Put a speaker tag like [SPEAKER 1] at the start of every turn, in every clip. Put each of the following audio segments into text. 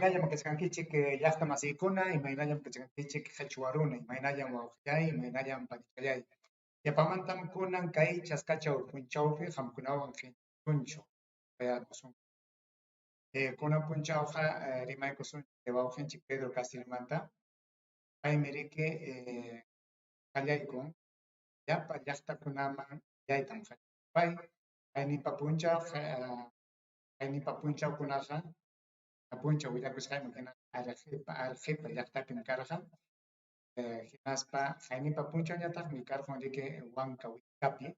[SPEAKER 1] Imaynallam kachkankichik llaqta masiykuna, imaynallam kachkankichik qhichwa runa, imaynallam wawqillay, imaynallam panichallay. Llapamantam kunan kay chaskachaw punchawpi qamkunawan qinchasunchu qayakusun. Kunan punchawqa rimaykusunchik wawqinchik Pedro Castillomanta. Paymi riki qallaykun llapa llaqtakunaman willaytam pay qayninpa punchaw qayninpa punchawkunaqa punchaw willakusqayman hina Arequipa Arequipa llaqtapim karqa hinaspa qayninpa punchawñataqmi karqun riki Huancavelicapi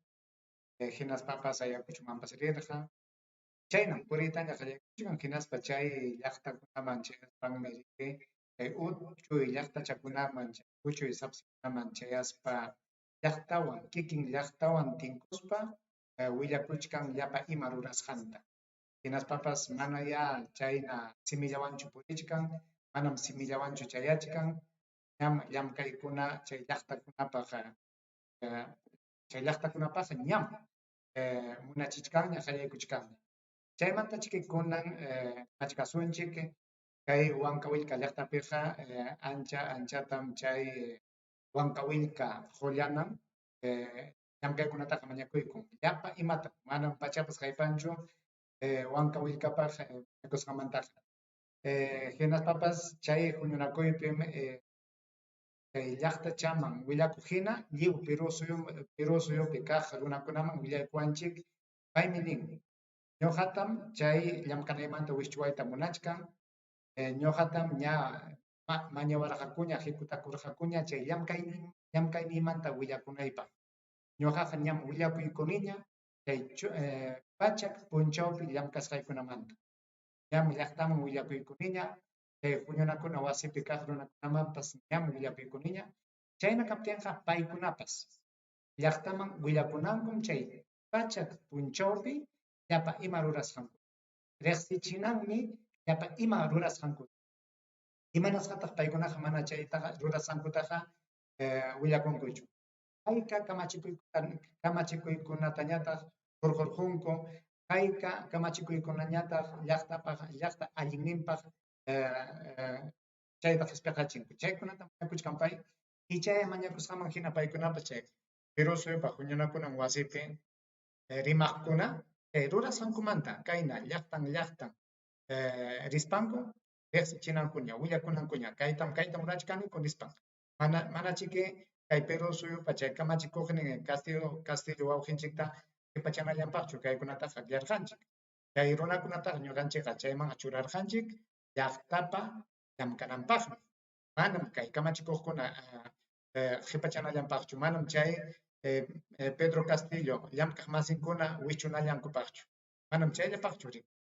[SPEAKER 1] hinaspapas Ayacuchomanpas rirqa. Chaynam puriytaña qallaykuchkan hinaspa chay llaqtakunaman chayaspanmi riki chay uchuy llaqtachakunaman chay uchuy sapsikunaman chayaspa llaqtawan kikin llaqtawan tinkuspa willakuchkan llapa ima rurasqanta. Hinaspapas manayá chayna simillawanchu purichkan, manam simillawanchu chayachkan, ñam llamkaykuna chay llaqtakunapaq chay llaqtakunapaqqa ñam munachichkanña qallaykuchkanña. Chaymantachiki kunan rimachkasunchik kay Huancavelica llaqtapiqa ancha anchatam chay Huancavelica qullanan llamkaykunataqa mañakuykun llapa imatam, manam pachapas haypanchu Huancavelicapaq mañakusqanmantaqa. Hinaspapas chay huñunakuypim chay llaqtachaman willakuq hina lliw Perú suyu Perú suyupi kaq runakunaman willaykuwanchik, paymi nin: ñuqatam chay llamkanaymanta wischuwayta munachkan, ñuqatam ña mañawarqakuña hikutakurqakuña chay llamkayniymanta willakunaypaq. Ñuqaqa ñam willakuykuniña chay 100 punchawpi llamkasqaykunamanta. Ñam llaqtaman willakuykuniña, chay huñunakuna wasipi kaq runakunamanpas ñam willakuykuniña. Chayna kaptinqa paykunapas llaqtaman willakunankum chay 100 punchawpi llapa ima rurasqanku. Riqsichinanmi llapa ima rurasqankuta. Imanasqataq paykunaqa mana chaytaqa rurasqankutaqa willakunkuchu. Hayka kamachikuykunatañataq hurqurqunku, hayka kamachikuykunañataq llaqtapaq llaqta allinninpaq chayta qispiqachinku. Chaykunatam mañakuchkan pay ichaya mañakusqanman hina paykunapas chay Perú suyupaq huñunakunan wasipi rimaqkuna chay rurasqankumanta kayna llaqtan llaqtan rispanku riqsichinankuña willakunankuña kaytam kaytam rurachkaniku nispan. Mana manachiki kay Perú suyupa chay kamachikuqnin Castillo Castillo wawqinchikta qipachanallanpaqchu kaykunataqa akllarqanchik. Chay runakunataqa ñuqanchikqa chaymanqa churarqanchik llaqtapa llamkananpaqmi. Manam kay kamachikuqkuna qipachanallanpaqchu, manam chay Pedro Castillo llamkaq masinkuna wichunallankupaqchu. Manam chayllapaqchu riki.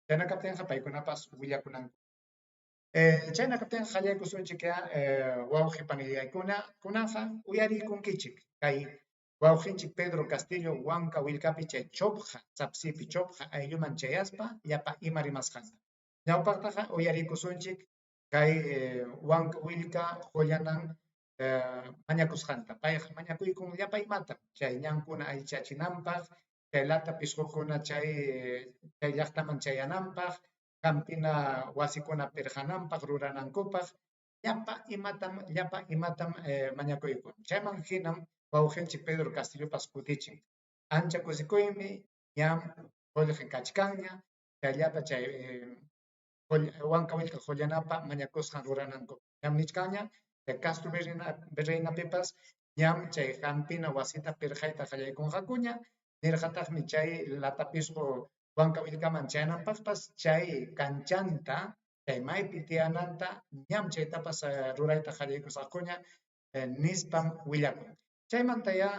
[SPEAKER 1] Chayna kaptinqa paykunapas willakunanku. Chayna kaptinqa qallaykusunchikyá wawqi panillaykuna kunanqa uyariykunkichik kay wawqinchik Pedro Castillo Huancavelicapi chay Chopqa sapsipi Chopqa aylluman chayaspa llapa ima rimasqanta. Ñawpaqtaqa uyariykusunchik kay Huancavelica qullanan mañakusqanta. Payqa mañakuykun llapa imatam chay ñankuna allichachinanpaq, chay lata pisqukuna chay chay llaqtaman chayananpaq, hampina wasikuna pirqananpaq, ruranankupaq, llapa imatam llapa imatam mañakuykun. Chayman hinam wawqinchik Pedro Castillopas kutichin. Ancha kusikuymi ñam qullqi kachkanña chay llapa chay Huancavelica qullanapa mañakusqan ruranankupaq. Ñam nichkanña chay Castro Virreinapipas ñam chay hampina wasita pirqayta qallaykunqakuña, nirqataqmi chay lata pisqu Huancavelicaman chayananpaqpas chay kanchanta, chay maypi tiyananta ñam chaytapas rurayta qallaykusqakuña nispam willakun. Chaymantayá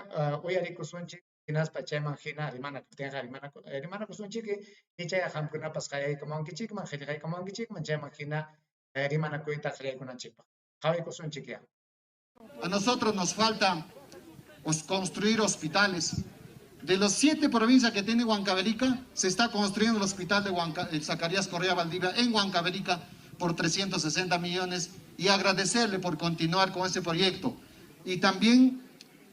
[SPEAKER 1] uyarikusunchik hinaspa chayman hina rimana kaptinqa rimanakusunchik ichaya qamkunapas qayaykamuwankichikman qillqaykamuwankichikman chayman hina rimanakuyta qallaykunanchikpaq. Qawaykusunchikyá.
[SPEAKER 2] A nosotros nos falta construir hospitales. De las 7 provincias que tiene Huancavelica, se está construyendo el hospital de el Zacarías Correa Valdivia en Huancavelica por 360 millones y agradecerle por continuar con ese proyecto. Y también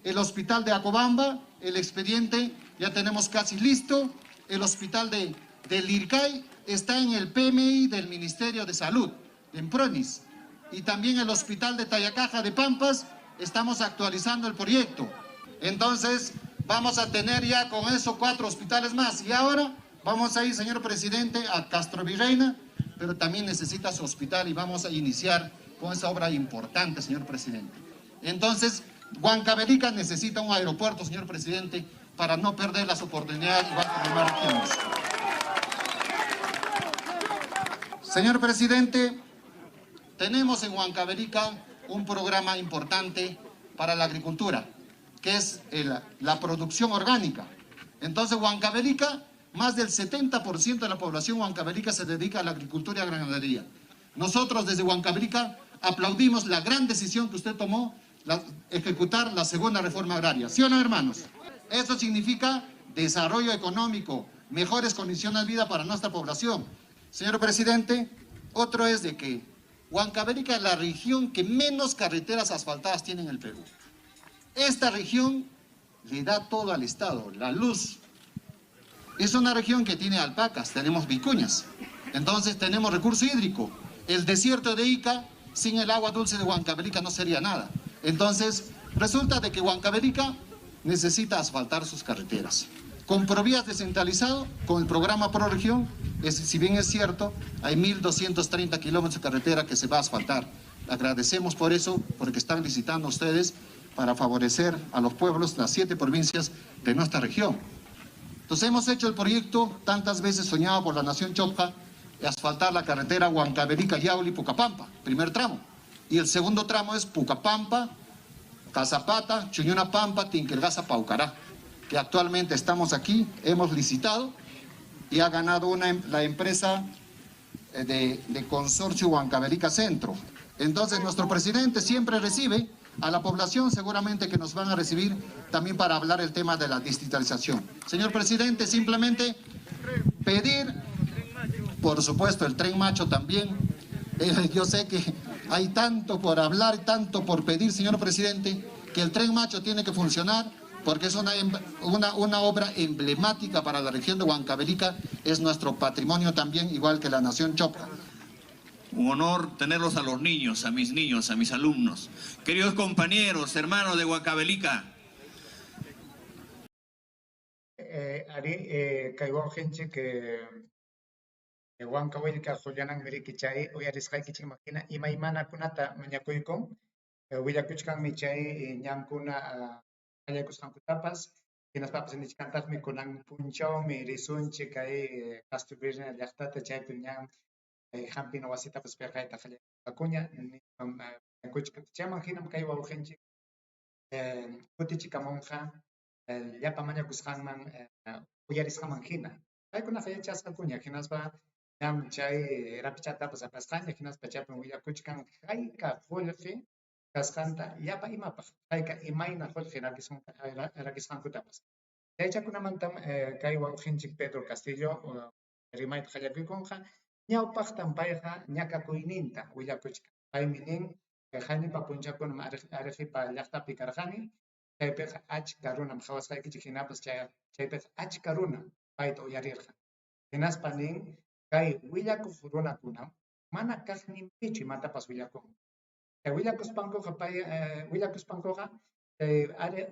[SPEAKER 2] el hospital de Acobamba, el expediente ya tenemos casi listo, el hospital de Lircay Está en el PMI del Ministerio de Salud, en PRONIS. Y también el Hospital de Tayacaja de Pampas, estamos actualizando el proyecto. Entonces, vamos a tener ya con eso 4 hospitales más. Y ahora vamos a ir, señor presidente, a Castrovirreyna, pero también necesita su hospital y vamos a iniciar con esa obra importante, señor presidente. Entonces, Huancavelica necesita un aeropuerto, señor presidente, para no perder las oportunidades igual que demás regiones. Señor presidente, tenemos en Huancavelica un programa importante para la agricultura, que es la producción orgánica. Entonces, Huancavelica, más del 70% de la población huancavelica se dedica a la agricultura y a la ganadería. Nosotros desde Huancavelica aplaudimos la gran decisión que usted tomó, ejecutar la segunda reforma agraria. ¿Sí o no, hermanos? Eso significa desarrollo económico, mejores condiciones de vida para nuestra población. Señor presidente, otro es de que Huancavelica es la región que menos carreteras asfaltadas tiene en el Perú. Esta región le da todo al Estado, la luz. Es una región que tiene alpacas, tenemos vicuñas, entonces tenemos recurso hídrico. El desierto de Ica, sin el agua dulce de Huancavelica no sería nada. Entonces, resulta de que Huancavelica necesita asfaltar sus carreteras. Con Provías descentralizado, con el programa ProRegión, si bien es cierto, hay 1.230 kilómetros de carretera que se va a asfaltar. Agradecemos por eso, porque están licitando ustedes para favorecer a los pueblos, las 7 provincias de nuestra región. Entonces hemos hecho el proyecto tantas veces soñado por la nación Chopja, de asfaltar la carretera Huancavelica-Yauli-Pucapampa, primer tramo. Y el segundo tramo es Pucapampa, Casapata, Chuñunapampa, Tinquelgaza, Paucará, que actualmente estamos aquí, hemos licitado y ha ganado la empresa de Consorcio Huancavelica Centro. Entonces nuestro presidente siempre recibe a la población, seguramente que nos van a recibir también para hablar el tema de la digitalización. Señor presidente, simplemente pedir, por supuesto, el tren macho también. Yo sé que hay tanto por hablar, tanto por pedir, señor presidente, que el tren macho tiene que funcionar, porque es una obra emblemática para la región de Huancavelica, es nuestro patrimonio también, igual que la nación Chopja.
[SPEAKER 3] Un honor tenerlos a los niños, a mis niños, a mis alumnos. Queridos compañeros, hermanos de Huancavelica.
[SPEAKER 1] Ari, kay wawqinchik Huancavelica Julianan miriki chay uyarisqaykichikman hina imaymanakunata mañakuykun, willakuchkanmi chay ñankuna qallaykusqankutapas, hinaspapas nichkantaqmi kunan punchawmi risunchik kay Castrovirreyna llaqtata chaypi ñan hampina wasitapas pirqayta qallaykusqakuña nispam mañakuchkan. Chayman hinam kay wawqinchik kutichikamunqa llapa mañakusqanman uyarisqanman hina. Paykunaqa yachasqakuña hinaspa ñam chay rapichatapas apasqaña hinaspa chaypim willakuchkan hayka qullqi kasqanta llapa imapaq, hayka imayna qullqi rakisqankutapas. Chaychakunamantam kay wawqinchik Pedro Castillo rimayta qallariykunqa. Ñawpaqtam payqa ñakakuyninta willakuchkan. Paymi nin, haynipa punchakunam Arequipa llaqtapi karqani, chaypiqa achka runam qhawasqaykichik hinapas chaypiqa achka runam payta uyarirqa. Hinaspa nin, kay willakuq runakunam mana kaqninpichu imatapas willakunku. Chay willakuspankuqa pay willakuspankuqa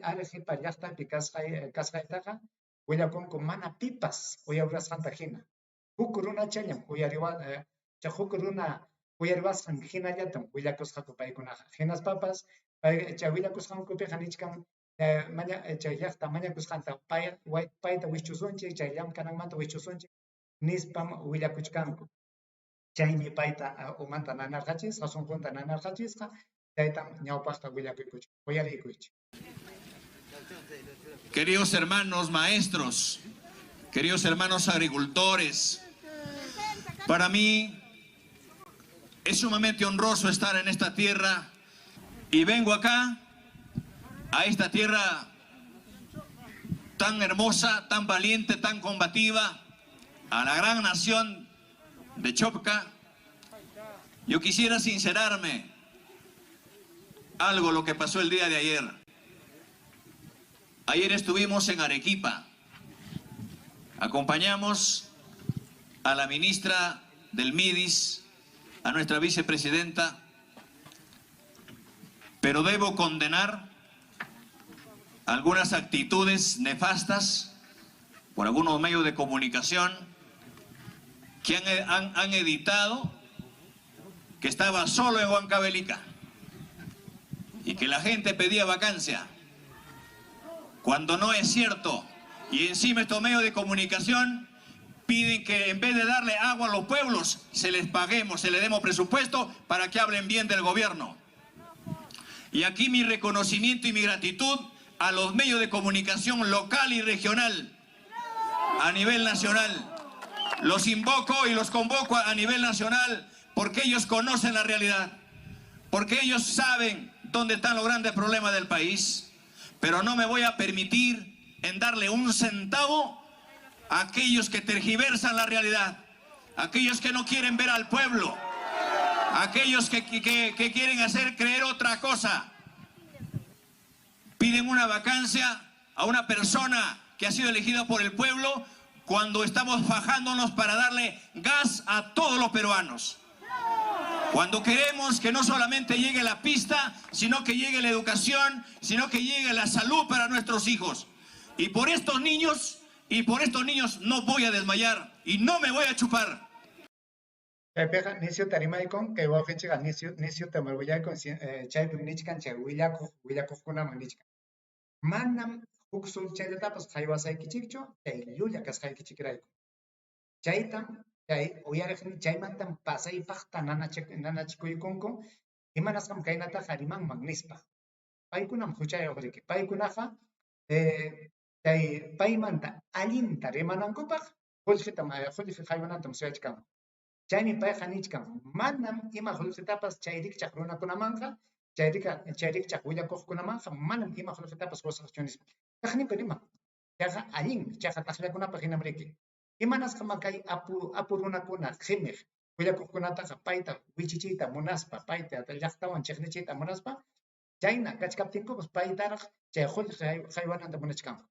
[SPEAKER 1] Arequipa llaqtapi kasqaytaqa willakunku mana pipas uyawrasqanta hina. Huk runachallam chay huk runa uyariwasqan hinallatam willakusqaku paykunaqa. Hinaspapas chay willakusqankupiqa nichkan chay llaqta mañakusqanta payta wischusunchik, chay llamkananmanta wischusunchik nispam willakuchkanku. Chaymi payta umanta nanarqachisqa, sunqunta nanarqachisqa, chaytam ñawpaqta willakuykuchik, uyariykuchik.
[SPEAKER 3] Queridos hermanos maestros, queridos hermanos agricultores, para mí es sumamente honroso estar en esta tierra y vengo acá, a esta tierra tan hermosa, tan valiente, tan combativa, a la gran nación de Chopcca. Yo quisiera sincerarme algo lo que pasó el día de ayer. Ayer estuvimos en Arequipa, acompañamos a la ministra del MIDIS, a nuestra vicepresidenta, pero debo condenar algunas actitudes nefastas por algunos medios de comunicación que han editado que estaba solo en Huancavelica y que la gente pedía vacancia, cuando no es cierto. Y encima estos medios de comunicación piden que en vez de darle agua a los pueblos, se les paguemos, se les demos presupuesto para que hablen bien del gobierno. Y aquí mi reconocimiento y mi gratitud a los medios de comunicación local y regional, a nivel nacional. Los invoco y los convoco a nivel nacional porque ellos conocen la realidad, porque ellos saben dónde están los grandes problemas del país. Pero no me voy a permitir en darle un centavo a aquellos que tergiversan la realidad, aquellos que no quieren ver al pueblo, aquellos que quieren hacer creer otra cosa. Piden una vacancia a una persona que ha sido elegida por el pueblo cuando estamos fajándonos para darle gas a todos los peruanos. Cuando queremos que no solamente llegue la pista, sino que llegue la educación, sino que llegue la salud para nuestros hijos. Y por estos niños, no voy a desmayar y no me voy a chupar.
[SPEAKER 1] Chaypiqa nisyuta rimaykun, kay wawqinchikqa nisyuta willayku, chaypim nichkan chay willakuqkunaman nichkan. Manam huk sulchallatapas haywasaykichikchu chay llulla kasqaykichikrayku. Chaytam chay uyariqni chaymantam pasaypaqta nanachikuykunku, imanasqam kaynataqa rimanman nispa. Paykunam huchayuq riki. Paykunaqa chay paymanta allinta rimanankupaq qullqi haywanantam suyachkanku. Chaymi payqa nichkan, manam ima qullqitapas chay rikchaq runakunamanqa, chay rikchaq willakuqkunamanqa manam ima qullqitapas qusaqchu nispa. Kaqninpi riman. Chayqa allinmi, chayqa taqllakunapaq hinam riki. Imanasqam kay apu runakuna qhimiq willakuqkunataqa payta wichichiyta munaspa, payta llaqtawan chiqnichiyta munaspa, chayna kachkaptinkupas paytaraq chay qullqi haywananta munachkanku.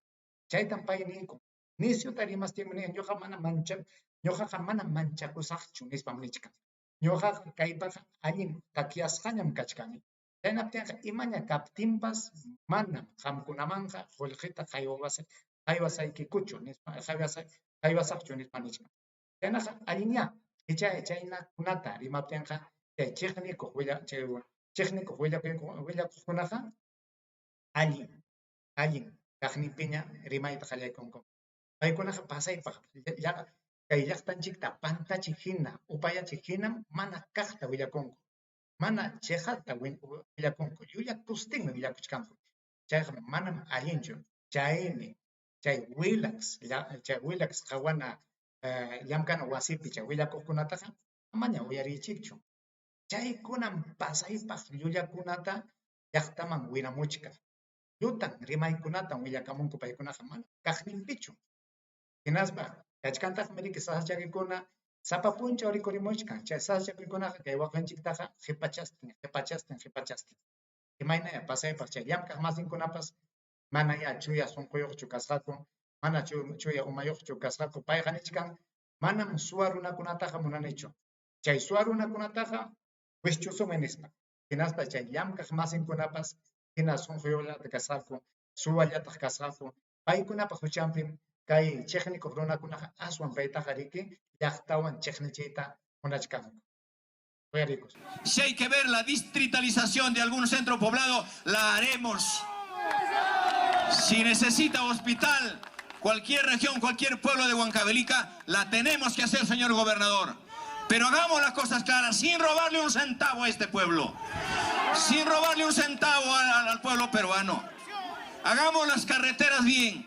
[SPEAKER 1] Chaytam pay ninku. Nisyuta rimastinmi nin, ñuqaqa manam manchakusaqchu nispam nichkan. Ñuqaqa kaypaqa allin takyasqañam kachkani. Chaynaptinqa imaña kaptinpas manam qamkunamanqa qullqita haywasaykikuchu nispa, haywasaqchu nispa nichkan. Chaynaqa allinyá chaynakunata rimaptinqa chay chiqnikuq willakuqkunaqa allin kaqninpiña rimayta qallaykunku. Paykunaqa pasaypaq kay llaqtanchikta pantachiq hina, upayachiq hinam mana kaqta willakunku. Mana chiqata willakunku, llullakustinmi willakuchkanku. Chayqa manam allinchu. Chaymi chay wilax qawana llamkana wasipi chay willakuqkunataqa amaña uyariychikchu. Chaykunam pasaypaq llullakunata llaqtaman wiramuchkan. Llutan rimaykunatam willakamunku paykunaqa mana kaqninpichu. Hinaspa kachkantaqmi riki sasachakikuna sapa punchaw rikurimuchkan. Chay sasachakuykunaqa kay wawqinchiktaqa qhipachastin. Imaynaya pasaypaq chay llamkaq masinkunapas mana ya chuya sunquyuqchu kasqaku, mana chuya umayuqchu kasqaku. Payqa nichkan manam suwa runakunataqa munanichu. Chay suwa runakunataqa wischusunmi nispa. Hinaspa chay llamkaq masinkunapas hina sunquyuqllataq kasqaku, suwallataq kasqaku. Paykunapaq huchanpim kay chiqnikuq runakunaqa aswan paytaqa riki llaqtawan chiqnichiyta munachkanku.
[SPEAKER 3] Si hay que ver la distritalización de algún centro poblado, la haremos. Si necesita hospital, cualquier región, cualquier pueblo de Huancavelica, la tenemos que hacer, señor gobernador. Pero hagamos las cosas claras, sin robarle un centavo a este pueblo. Sin robarle un centavo al pueblo peruano. Hagamos las carreteras bien.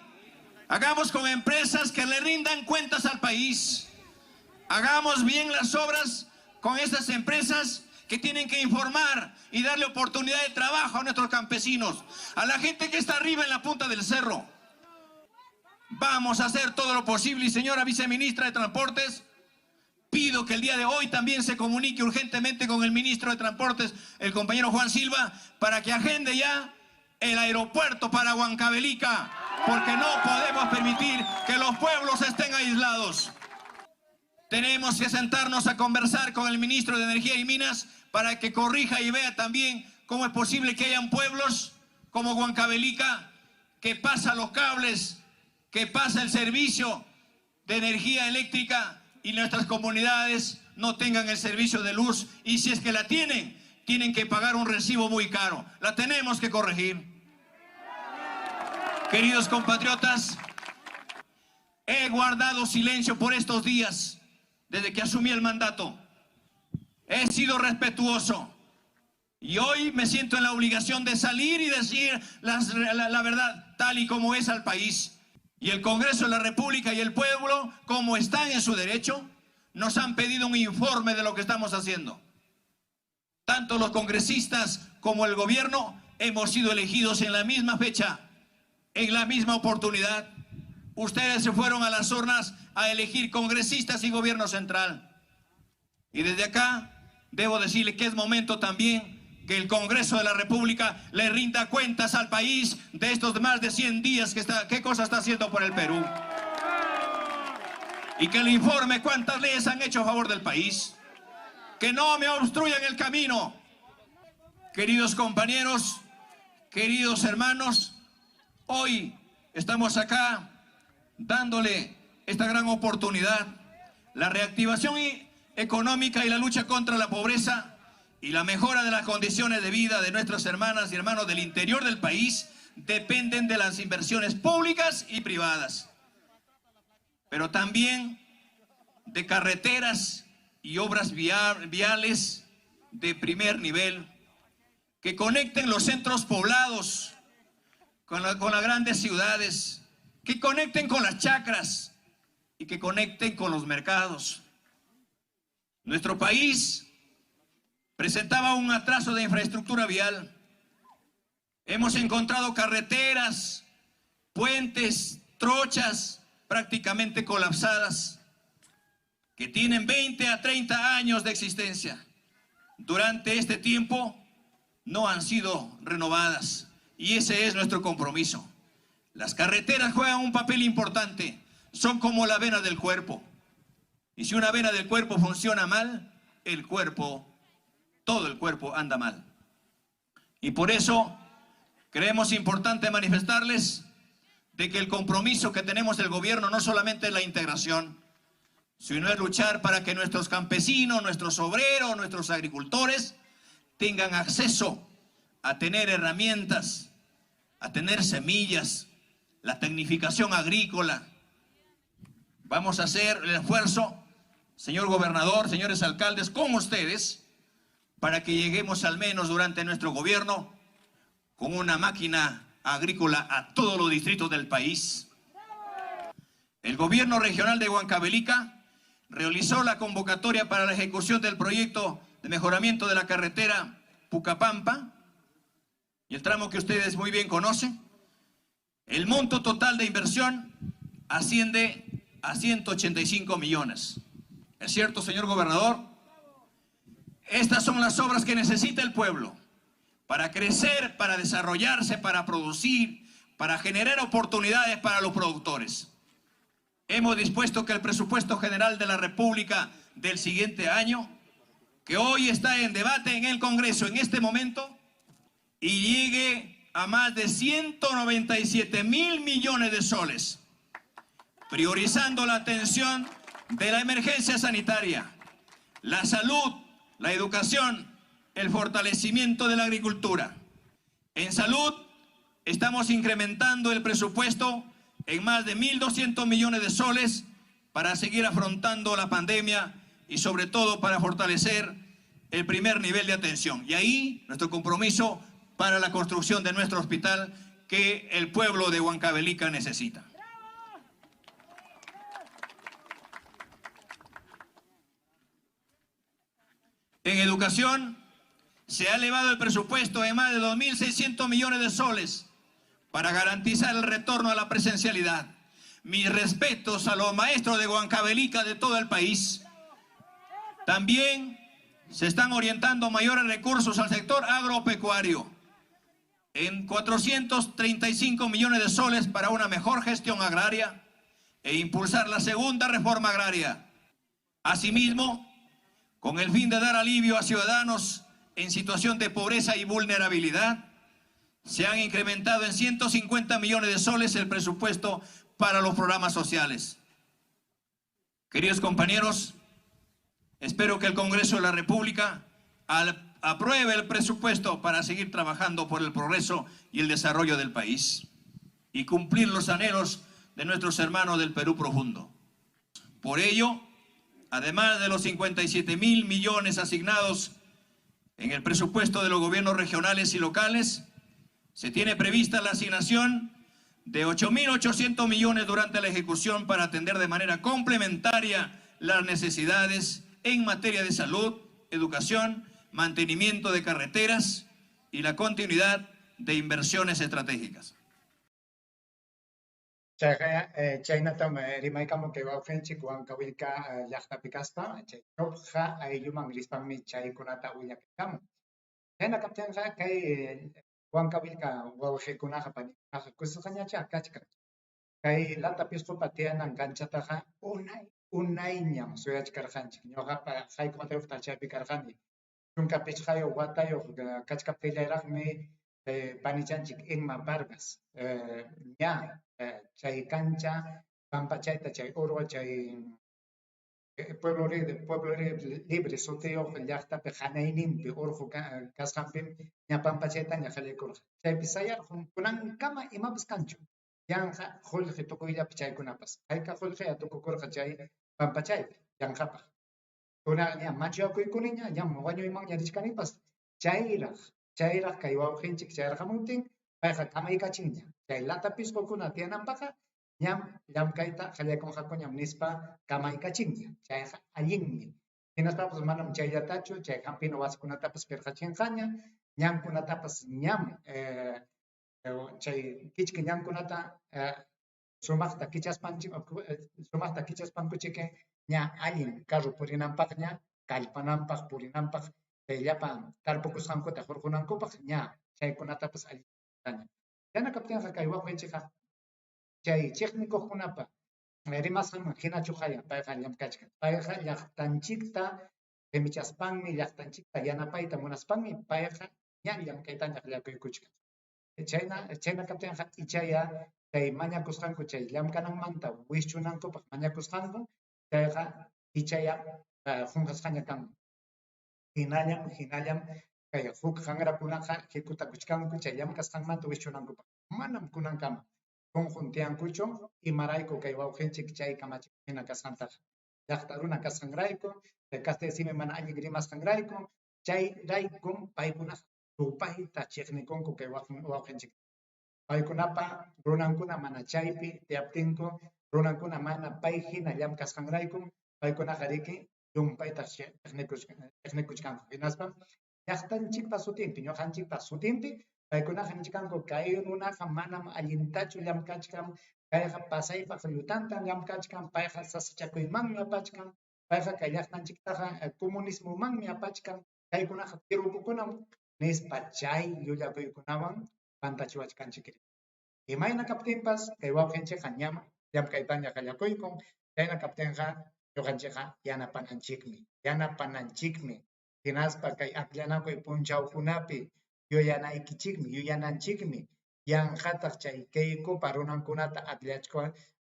[SPEAKER 3] Hagamos con empresas que le rindan cuentas al país. Hagamos bien las obras con estas empresas que tienen que informar y darle oportunidad de trabajo a nuestros campesinos, a la gente que está arriba en la punta del cerro. Vamos a hacer todo lo posible y, señora viceministra de Transportes, pido que el día de hoy también se comunique urgentemente con el ministro de Transportes, el compañero Juan Silva, para que agende ya el aeropuerto para Huancavelica, porque no podemos permitir que los pueblos estén aislados. Tenemos que sentarnos a conversar con el ministro de Energía y Minas para que corrija y vea también cómo es posible que hayan pueblos como Huancavelica que pasa los cables, que pasa el servicio de energía eléctrica y nuestras comunidades no tengan el servicio de luz, y si es que la tienen, tienen que pagar un recibo muy caro. La tenemos que corregir. Queridos compatriotas, he guardado silencio por estos días desde que asumí el mandato. He sido respetuoso y hoy me siento en la obligación de salir y decir la verdad tal y como es al país. Y el Congreso de la República y el pueblo, como están en su derecho, nos han pedido un informe de lo que estamos haciendo. Tanto los congresistas como el gobierno hemos sido elegidos en la misma fecha, en la misma oportunidad. Ustedes se fueron a las urnas a elegir congresistas y gobierno central. Y desde acá debo decirle que es momento también que el Congreso de la República le rinda cuentas al país de estos más de 100 días que está, qué cosa está haciendo por el Perú. Y que le informe cuántas leyes han hecho a favor del país. Que no me obstruyan el camino. Queridos compañeros, queridos hermanos, hoy estamos acá dándole esta gran oportunidad. La reactivación económica y la lucha contra la pobreza y la mejora de las condiciones de vida de nuestras hermanas y hermanos del interior del país dependen de las inversiones públicas y privadas, pero también de carreteras y obras viales de primer nivel que conecten los centros poblados con las grandes ciudades, que conecten con las chacras y que conecten con los mercados. Nuestro país presentaba un atraso de infraestructura vial. Hemos encontrado carreteras, puentes, trochas prácticamente colapsadas, que tienen 20 a 30 años de existencia. Durante este tiempo no han sido renovadas y ese es nuestro compromiso. Las carreteras juegan un papel importante, son como la vena del cuerpo. Y si una vena del cuerpo funciona mal, el cuerpo, todo el cuerpo anda mal. Y por eso creemos importante manifestarles de que el compromiso que tenemos del gobierno no solamente es la integración, sino es luchar para que nuestros campesinos, nuestros obreros, nuestros agricultores tengan acceso a tener herramientas, a tener semillas, la tecnificación agrícola. Vamos a hacer el esfuerzo, señor gobernador, señores alcaldes, con ustedes, para que lleguemos al menos durante nuestro gobierno con una máquina agrícola a todos los distritos del país. El gobierno regional de Huancavelica realizó la convocatoria para la ejecución del proyecto de mejoramiento de la carretera Pucapampa y el tramo que ustedes muy bien conocen. El monto total de inversión asciende a 185 millones. ¿Es cierto, señor gobernador? Estas son las obras que necesita el pueblo para crecer, para desarrollarse, para producir, para generar oportunidades para los productores. Hemos dispuesto que el presupuesto general de la República del siguiente año, que hoy está en debate en el Congreso en este momento, y llegue a más de 197 mil millones de soles, priorizando la atención de la emergencia sanitaria, la salud, la educación, el fortalecimiento de la agricultura. En salud estamos incrementando el presupuesto en más de 1.200 millones de soles para seguir afrontando la pandemia y sobre todo para fortalecer el primer nivel de atención. Y ahí nuestro compromiso para la construcción de nuestro hospital que el pueblo de Huancavelica necesita. En educación se ha elevado el presupuesto en más de 2.600 millones de soles para garantizar el retorno a la presencialidad. Mis respetos a los maestros de Huancavelica de todo el país. También se están orientando mayores recursos al sector agropecuario en 435 millones de soles para una mejor gestión agraria e impulsar la segunda reforma agraria. Asimismo, con el fin de dar alivio a ciudadanos en situación de pobreza y vulnerabilidad, se han incrementado en 150 millones de soles el presupuesto para los programas sociales. Queridos compañeros, espero que el Congreso de la República apruebe el presupuesto para seguir trabajando por el progreso y el desarrollo del país y cumplir los anhelos de nuestros hermanos del Perú profundo. Por ello, además de los 57 mil millones asignados en el presupuesto de los gobiernos regionales y locales, se tiene prevista la asignación de 8.800 millones durante la ejecución para atender de manera complementaria las necesidades en materia de salud, educación, mantenimiento de carreteras y la continuidad de inversiones estratégicas.
[SPEAKER 1] Chayqa chaynatam rimaykamun kay wawqinchik Huancavelica llaqtapi kaspa, chay Chopja aylluman rispanmi chaykunata willakamun. Chayna kaptinqa kay Huancavelica wawqikunaqa panikunaqa kusisqañachá kachkan. Kay Lata Pisqupa tiyanan kanchataqa unay unayñam suyachkarqanchik. Ñuqapa hayka watayuqtaq chaypi karqani. 15 watayuq kachkaptillayraqmi panichanchik Enma Vargas ña chay kancha pampachayta chay urqu chay Pueblo Libre sutiyuq llaqtapi hanayninpi urqu kasqanpim ña pampachaytaña qallaykurqa. Chaypi sayarqun kunankama imapas kanchu. Yanqa qullqi tukuyllapi chaykunapas. Hayka qullqiya tukukurqa chay pampachaypi yanqapaq. Kunan ña machuyakuykuniña, ñam wañuymanña richkanipas. Chayraq, chayraq kay wawqinchik chayraqamuptin payqa kamaykachinña. Chay Lata Pisqukuna tiyananpaqqa ñam llamkayta qallaykunqakuñam nispa kamaykachinña. Chayqa allinmi. Hinaspapas manam chayllatachu, chay hampina wasikunatapas pirqachinqaña, ñankunatapas ñam chay kichki ñankunata sumaqta kichaspankuchiki ña allin carro purinanpaqña, kallpananpaq, purinanpaq, chay llapa tarpukusqankuta hurqunankupaq ña chaykunatapas allintaña. Chayna kaptinqa kay wawqinchikqa chay chiqnikuqkunapa rimasqanman hinachuqaya payqa llamkachkan. Payqa llaqtanchikta qimichaspanmi, llaqtanchikta yanapayta munaspanmi payqa ña llamkaytaña qallakuykuchkan. Chayna kaptinqa ichaya chay mañakusqanku chay llamkananmanta wischunankupaq mañakusqanku chayqa ichaya qunqasqaña kanman. Hinallam kay huk qanrakunaqa hikutakuchkanku chay llamkasqanmanta wischunankupaq. Manam kunankama sunqun tiyankuchu imarayku kay wawqinchik chay kamachikuq hina kasqantaqa. Llaqta runa kasqanrayku, chay kastilla simi mana allin rimasqanrayku, chayraykum paykunaqa tupayta chiqnikunku kay wawqinchik. Paykunapa runankuna mana chaypi tiyaptinku, runankuna mana pay hina llamkasqanraykum, paykunaqa riki llumpayta chiqnikuchkanku. Hinaspa llaqtanchikpa sutinpi, ñuqanchikpa sutinpi, paykunaqa nichkanku kay runaqa manam allintachu llamkachkan, kayqa pasaypaq llutantam llamkachkan, payqa sasachakuymanmi apachkan, payqa kay llaqtanchiktaqa comunismomanmi apachkan, kaykunaqa tirukukunam nispa chay llullakuykunawan pantachiwachkanchik. Imayna kaptinpas kay wawqinchikqa ñam llamkaytaña qallakuykun, chayna kaptinqa ñuqanchikqa yanapananchikmi. Hinaspa kay akllanakuy punchawkunapi yuyanaykichikmi, yuyananchikmi. Yanqataq chay Keykupa runankunata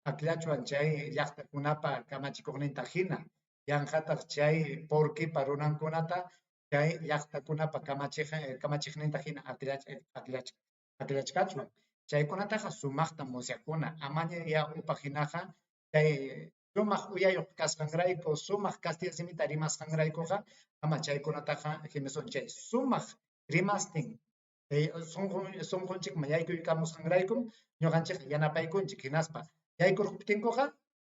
[SPEAKER 1] akllachuan chay llaqtakunapa kamachikuqninta hina. Yanqataq chay Porquipa runankunata chay llaqtakunapa kamachiqninta hina akllachkachuan. Chaykunataqa sumaqta musyakuna. Amaña ya upaq hinaqa chay sumaq uyayuq kasqanrayku, sumaq kastilla simita rimasqanraykuqa ama chaykunataqa himisun chay sumaq rimastin sunqunchikman yaykuykamusqanraykum ñuqanchikqa yanapaykunchik. Hinaspa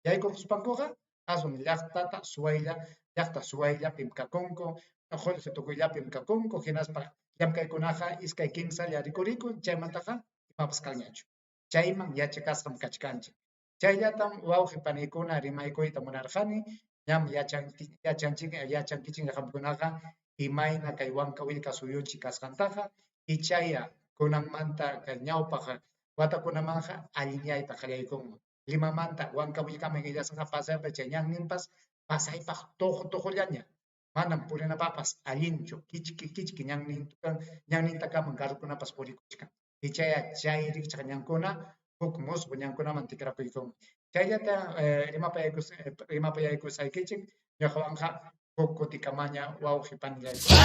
[SPEAKER 1] yaykurquspankuqa aswan llaqtata suwaylla, llaqta suwayllapim kakunku, qullqi tukuyllapim kakunku, hinaspa llamkaykunaqa iskay kimsalla rikurikun, chaymantaqa imapas kanñachu. Chayman yachakasqam kachkanchik. Chayllatam wawqi panikuna rimaykuyta munarqani. Ñam yachankichik qamkunaqa imayna kay Huancavelica suyunchik kasqantaqa, ichaya kunanmanta kay ñawpaq watakunamanqa allinyayta qallaykunman. Limamanta Huancavelicaman illasqa pasaypa chay ñanninpas Pasaypaq tuqu tuqullaña, manam purinapaqpas allinchu, kichki kichki ñannintakaman carrokunapas purikuchkan. Ichaya chay rikchaq ñankuna huk musuq ñankunaman tikrakuykunman. Chayllata rimapayaykusaykichik, ñuqawanqa huk kutikamaña wawqi panillaykuna.